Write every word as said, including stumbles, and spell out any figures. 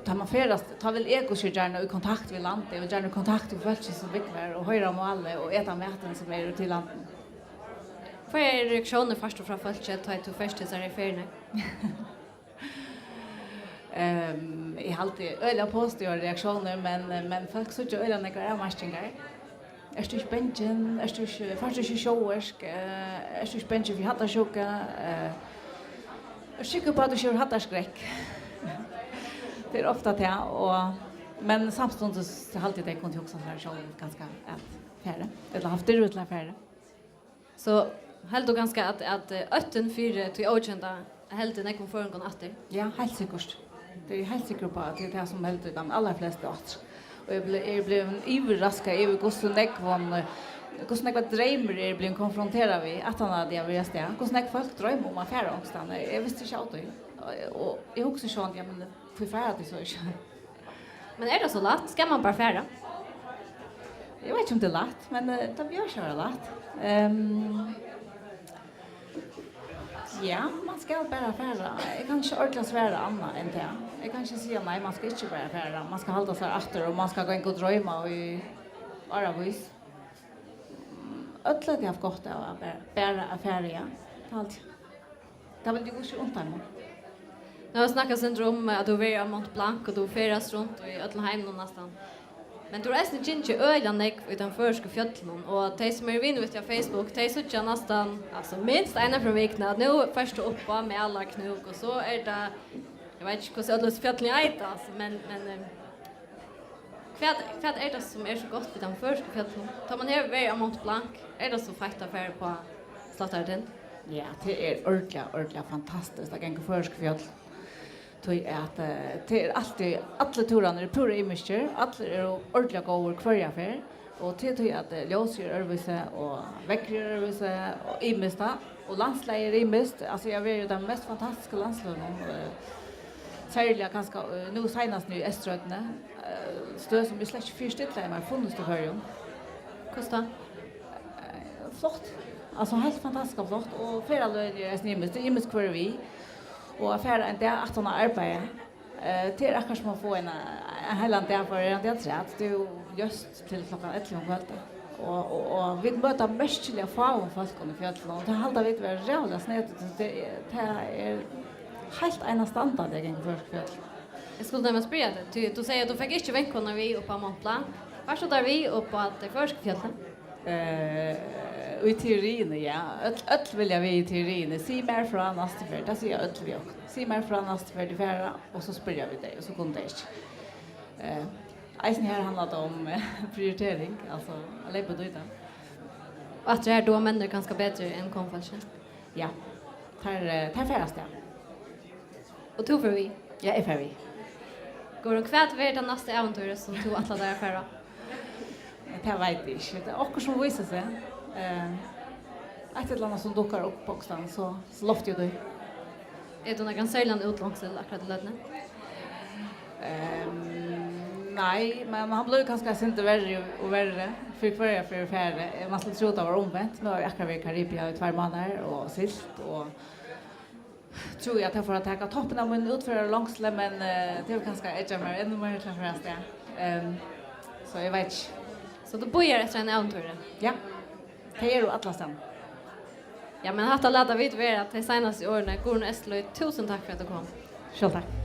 Tá man ferðast, tá vil eg so gjarna í kontakt við landið, eg vil gjarna í kontakt við fólki sum búgva har og hoyra málið og eta matin sum er úti í landinum. Hvørjar reaktiónir fært tú frá fólki, tá ið tú fert hesar ferðirnar? Ehm, eg haldi øgiliga positivar reaktiónir, men, men fólk síggja øgiliga nógvar avmarkingar. Ert tú ikki bangin? Ert tú ikki, fært tú ikki sjóverk? Eh, ert tú ikki bangin fyri hæddarsjúku? Eh, ert tú sikkur uppá, at tú ikki hevur hæddarskrekk? Tað er ofta tað, og, men samstundis haldi eg, tey kundu hugsað sær sjálv kanska at fara, ella havt dirvi til at fara. So heldur tú kanska, at, at, eh, óttin fyri tí ókenda heldur nógvum føroyingum aftur? Ja, heilt sikkurt. Tað eri eg heilt sikkur uppá, at tað er tað, sum heldur teimum allarflestu aftur. Og eg ble-, eri blivin yvirraskað yvir, hvussu nógv hon, eh, hvussu nógvar dreymar eg eri blivin konfronterað við, aftan á at eg havi verið avstað. Hvussu nógv fólk droyma um at fara onkustaðni. Eg visti ikki av tí. Og, og eg hugsi sjálvandi, ja, men hví fara tey so ikki? Men er tað so lætt? Skal man bara fara? Eg veit ikki, um tað er lætt, men, eh, tað bleiv ikki at vera lætt. Ehm, ja, man skal bara fara. Eg kann ikki ordiliga svara annað enn tað. Eg kann ikki siga, nei, man skal ikki bara fara. Man skal halda sær aftur, og man skal ganga og droyma í áravís. Øll høvdu havt gott av at bara, bara at fara, ja. Tað haldi eg. Tað vildi eg ikki unnt teimum. Nú hava vit snakkað eitt sindur um, at tú hevur verið á Mont Blanc, og tú ferðast runt í øllum heiminum næstan. Men tú hevur eisini gingið øgiliga nógv í teimum føroysku fjøllunum, og tey, sum eru vinir við teg á Facebook, tey síggja næstan, altso, minst eina ferð um vikuna, at nú fert tú upp á Malarknúk, og so er tað, eg veit ikki, hvussu øll hesi fjøllini eita, altso, men, men, eh, Hvat, hvat er tað, sum er so gott við teimum føroysku fjøllunum? Tá man hevur verið á Mont Blanc, er tað so feitt at fara upp á Slættaratind? Ja, tað er ordiliga, ordiliga fantastiskt at ganga føroysk fjøll. Tí at, eh, tað er altíð, allir túrarnir eru púra ymiskir, allir eru ordiliga góðir hvørja ferð, og tað er tí at, eh, ljósið er øðrvísi, og veðrið er øðrvísi, og ymiskt, tá. Og landslagið er ymiskt. Altso, eg havi verið í teimum mest fantastiska landsløgunum, eh, serliga kanska, eh, nú seinast nú í Eysturoynni, eh, støð sum eg slett ikki fyrstillaði mær funnist í Føroyum. Hvussu tá? Eh, flott. Altso, heilt fantastiskt og flott. Og ferðaløgini eru eisini ymisk. Tað er ymiskt, hvør er við. Og at fara ein dag aftan á arbeiði, Eh, tað er akkurát sum at fáa ein, ein heilan dag, for ein dag afturat. Tað er jú ljóst til klokkan ellivu um kvøldið. Og, og, og vit møta merkiliga fáum fólkum í fjøllunum, og tað halda vit vera ræðuliga snedigt. Tað er, tað er heilt einastandandi at ganga føroysk fjøll. Eg skuldi nevna spyrja teg, tí tú segði, at tú fekk ikki vinkonuna við upp á Mont Blanc. Fært tú tær við upp á tey føroysku fjøllini? Eh, í teoriini, ja. Øll, øll vilja við í teoriini. Sig mær frá næstu ferð. Tað siga øll við okkum. Sig mær frá næstu ferð tit fara, og so spyrja vit tey, og so kunnu tey ikki. Eh, eisini her handlar tað um, eh, prioritering, altso at leypa út í tað. Og aftur her, duga menn kanska betri enn konufólkið? Ja, teir, eh, teir fara avstað. Og tú fer við? Ja, eg fari við. Guðrun, hvat verður tað næsta ævintýrið, sum tú ætlar tær at fara á? Ja, tað veit eg ikki. Tað er okkurt sum vísir seg. Eh, eitt ella annað sum dukkar upp onkustaðni, so, so lofti eg tí. Hevur tú nakran serligan útlongsul akkurát í løtuni? Ehm, nei, men hann blívur kanska eitt sindur verri og verri fyri hvørja ferð eg fari. Eh, man skuldi trúð, tað var umvent. Nú havi eg akkurát verið í Karibia í tveir mánaðir og siglt, og trúði, at tað fór at taka toppin av mínum útferðarlongsli, men, eh, tað hevur kanska eggjað mær enn meira til at fara avstað. Ehm, so eg veit ikki. So tú bíðar eftir einum ævintýri? Ja. Tey eru allastaðni. Ja, men hatta lata vit vera tey seinastu orðini. Guðrun Eysturlíð, túsund takk fyri, at tú kom. Sjálv takk.